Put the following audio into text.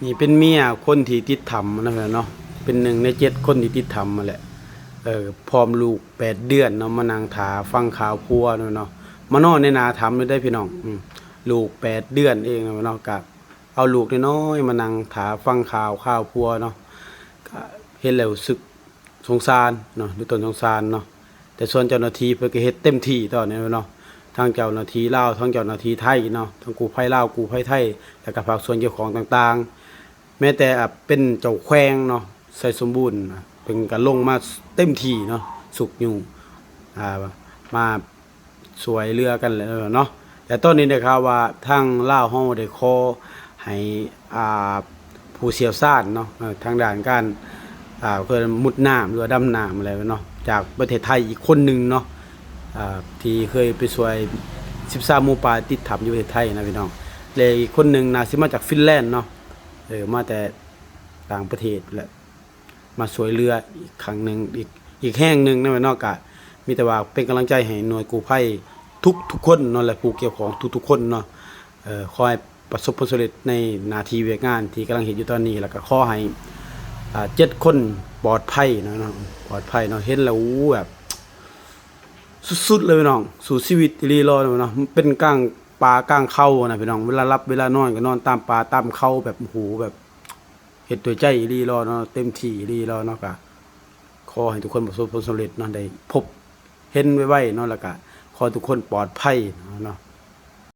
ນີ້ເປັນເມຍຄົນທີ່ຕິດຖ້ຳນະເນາະ ເປັນໜຶ່ງໃນເຈັດຄົນທີ່ຕິດຖ້ຳຫັ້ນແຫຼະ ເອີ ພ້ອມລູກແປດເດືອນເນາະ ມານັ່ງຖ້າຟັງຂ່າວຜົວເນາະ ມານອນໃນໜ້າຖ້ຳເລີຍເດ້ພີ່ນ້ອງ ອືມ ລູກແປດເດືອນເອງເນາະ ກະເອົາລູກນ້ອຍໆມານັ່ງຖ້າຟັງຂ່າວ ຂ່າວຜົວເນາະ ກະເຫັນແລ້ວຮູ້ສຶກ ສົງສານເນາະ ຢູ່ຕົ້ນສົງສານເນາະ ແຕ່ສ່ວນເຈົ້າໜ້າທີ່ເພິ່ນກໍເຮັດເຕັມທີ່ຕອນນີ້ເນາະ ທັງເຈົ້າໜ້າທີ່ລາວ ທັງເຈົ້າໜ້າທີ່ໄທເນາະ ທັງກູ້ໄພລາວ ກູ້ໄພໄທ ແລ້ວກໍພາກສ່ວນກ່ຽວຂ້ອງຕ່າງໆ ແມ້ແຕ່ ອາ ເປັນເຈົ້າແຂວງເນາະ ໄຊສົມບູນ ເພິ່ນກໍລົງມາເຕັມທີ່ເນາະ ຊຸກຍູ້ ອາ ມາ ຊ່ວຍເຫຼືອກັນແຫຼະເນາະ ແລະຕອນນີ້ໄດ້ຂ່າວວ່າທາງລາວເຮົາໄດ້ຂໍໃຫ້ ອ່າ ຜູ້ຊ່ຽວຊານເນາະ ເອີ ທາງດ້ານການ ອ່າ ເອີ້ນມຸດນ້ຳ ຫຼືວ່າດຳນ້ຳແຫຼະເນາະ ຈາກປະເທດໄທອີກຄົນໜຶ່ງເນາະ ອ່າ ທີ່ເຄີຍໄປຊ່ວຍສິບສາມໝູປ່າຕິດຖ້ຳຢູ່ປະເທດໄທນະພີ່ນ້ອງ ແລະອີກຄົນໜຶ່ງໜ້າຊິມາຈາກຟິນແລນເນາະ ເອີ ມາແຕ່ຕ່າງປະເທດແຫຼະ ມາຊ່ວຍເຫຼືອອີກຄັ້ງໜຶ່ງ ອີກ ອີກແຮງໜຶ່ງນະເນາະ ກະມີແຕ່ວ່າເປັນກຳລັງໃຈໃຫ້ໜ່ວຍກູ້ໄພທຸກໆຄົນເນາະ ແລະຜູ້ກ່ຽວຂ້ອງທຸກໆຄົນເນາະ ເອີ ຂໍໃຫ້ປະສົບຜົນສຳເລັດໃນໜ້າທີ່ວຽກງານທີ່ກຳລັງເຮັດຢູ່ຕອນນີ້ ແລ້ວກະຂໍໃຫ້ ອ່າ ເຈັດຄົນປອດໄພເນາະ ປອດໄພເນາະ ເຫັນແລ້ວ ໂອ້ ແບບ ສຸດໆເລີຍພີ່ນ້ອງ ສູ້ຊີວິດອີ່ຫຼີເນາະ ເປັນກາງປ່າກາງເຂົານະພີ່ນ້ອງ ເວລາຫຼັບເວລານອນກໍນອນຕາມປ່າຕາມເຂົາ ແບບ ໂອ້ໂຫ ແບບ ເຮັດດ້ວຍໃຈອີ່ຫຼີເນາະ ເຕັມທີ່ອີ່ຫຼີເນາະ ກະຂໍໃຫ້ທຸກຄົນປະສົບຜົນສຳເລັດເນາະ ໄດ້ພົບເຫັນໄວໆເນາະ ແລ້ວກະຂໍໃຫ້ທຸກຄົນປອດໄພເນາະ